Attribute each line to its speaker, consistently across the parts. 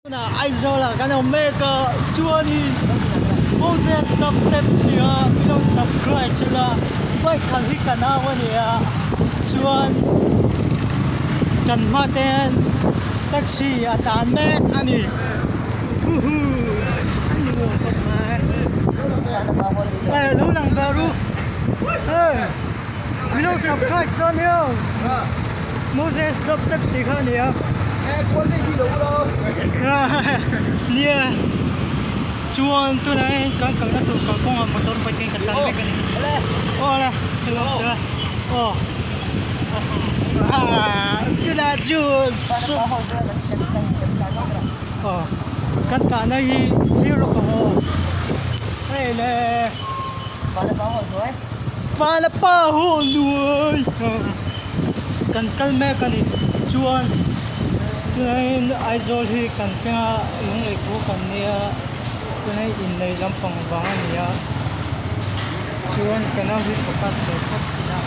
Speaker 1: Tunah Aizawlah kan awm mek a, chuanin Moses Top Step tia min lo subscribe sela bike khalh hi ka nau a ni a, chuan kan hma te hian taxi a tlan mek a ni. Huhu a nuam khawp mai. Eh lo lang ve ru hei min lo subscribe chuan nia Moses Top Step tih kha a ni a. Nia chuan tunah hian kan kalna tur kalkawngah motor bike in kan tlan vek a ni aw le aw tunah chuan aw kan tahna hi thlir lawk ang aw hei le Vanapa ho nuai kan kal mek a ni chuan tunah Aizawl hi kan thleng a lunglei khu kan nia tunah inneih lampang vang a ni a chuan ka nau hi focus ve phawt ila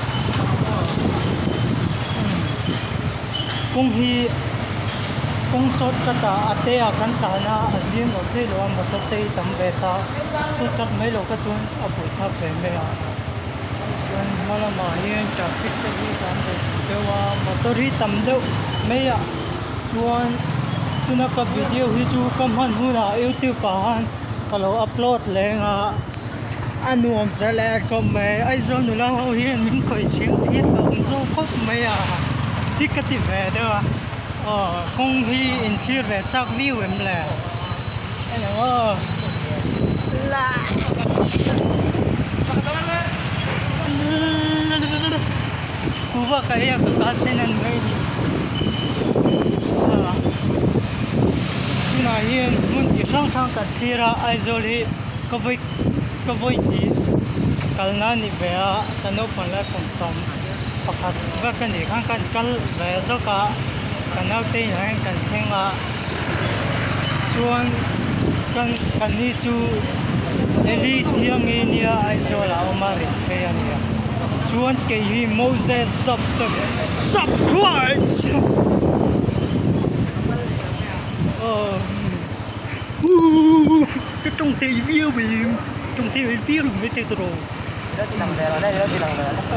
Speaker 1: kawng hi kawng shortcut ah a te ah kan tlan a a zim lo thei lo a motor te hi tam ve ta shortcut mai lo kha chuan a buaithlak ve mai a chuan hma lamah hian traffic te hi tam ve deuh a motor hi tam deuh mai a chuan tuna ka video hi chu ka hman hunah youtube ah khan ka lo upload leng a a nuam zel e khawp mai Aizawl nula ho hian min khawih chhing phian a awm zawk khawp mai a hi ka ti ve deuh a aw kawng hi inthlir ve chak viau em le eng aw la kuhva ka ei a ka kal sen a ni mai a ni tunah hian hmun chi hrang hrang kan thlir a Aizawl hi ka vawi ka vawi hnih kalna a ni ve a ka naupang lai kum 11 vek a nih khan kan kal ve zawk a ka naute inah hian kan thleng a chuan kan kan ni chu Delhi thiangi nia Aizawl ah a awm a rin phei a nia chuan kei hi Moses dubstep subscribe aw ka tawng thei viau mai tawng thei viau mai te tawh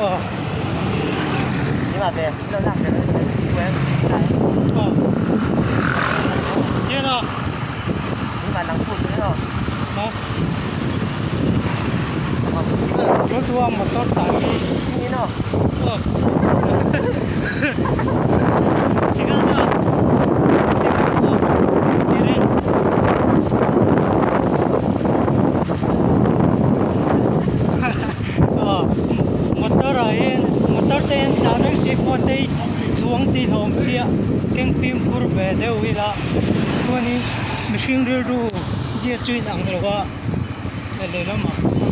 Speaker 1: aw. Motor tlan hi motor ah hian motor te hian tlan reng si phone te hi chuang tih hlawm sia keng fimkhur ve deuh ila chuanin mihring rilru zia chu inang lo a lehlamah.